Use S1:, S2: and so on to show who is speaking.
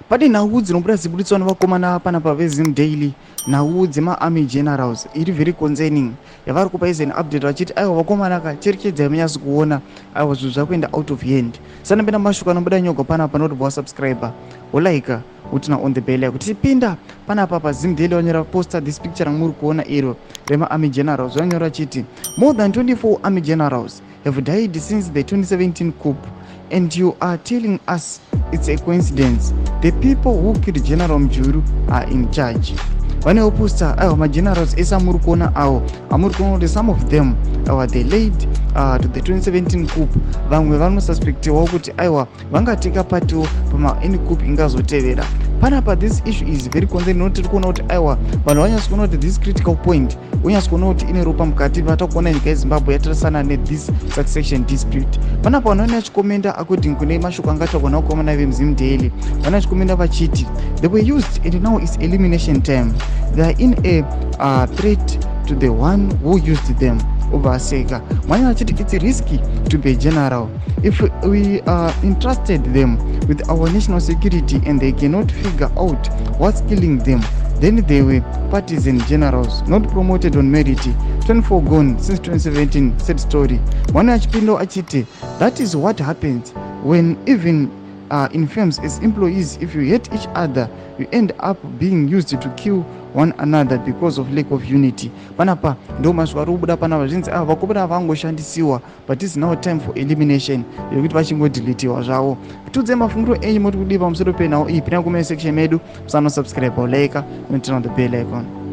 S1: Pane nhau dzinobuda dzichiburitswa nevakomana panapa veZim Daily, nhau dzemaArmy Generals iri very concerning yavari kupa is an update vachiti aiwa vakomana ka cherechedzai munyatso kuona aiwa zvinhu zvakuenda out of hand. Sanapinda mashoko anobuda nyoga panapa noti wasubscriber wolike woturn on the bell yako tichipinda panapa paZim Daily vanyora poster this picture ramuri kuona iro remaArmy Generals vanyora vachiti more than 24 Army Generals have died since the 2017 coup and you are telling us it's a coincidence. The people who killed General Mujuru are in charge. Vanewo poster aiwa magenerals ese amuri kuona awo amuri kuona kuti some of them aiwa they laid to the 2017 coup. Vamwe vanosuspectiwawo kuti aiwa vangateka patiwo pamaany coup ingazotevera panapa. This issue is very concerning nokuti tiri kuona kuti aiwa vanhu vanyatso kuona kuti this critical point unyatso kuona kuti ine ropa mukati. Vatakuona nyika yeZimbabwe yatarisana nethis succession dispute panapa. Vanhu vane vachikomenda according kune mashoko angataurwa navakomana vemuZim Daily, vane vachikomenda vachiti they were used and now is elimination time. They are in a threat to the one who used them. Obva aseka mwanya vachiti it's risky to be a general if we entrusted them with our national security and they cannot figure out what's killing them. Then they were partisan generals, not promoted on merit. 24 gone since 2017. Sad story. Mwana achipinda achiti that is what happens when even in firms as employees, if you hate each other, you end up being used to kill one another because of lack of unity. Panapa ndo masviko ari kubuda panapa zvinzi ava vakomana vangoshandisiwa, but is now time for elimination yekuti vachingodhilitiwa zvavo. Tiudzei mafungiro enyu, moti kudii pamusoro penhau iyi? Pinda comment section medu, musanosubscribe, like, noturn on the bell icon.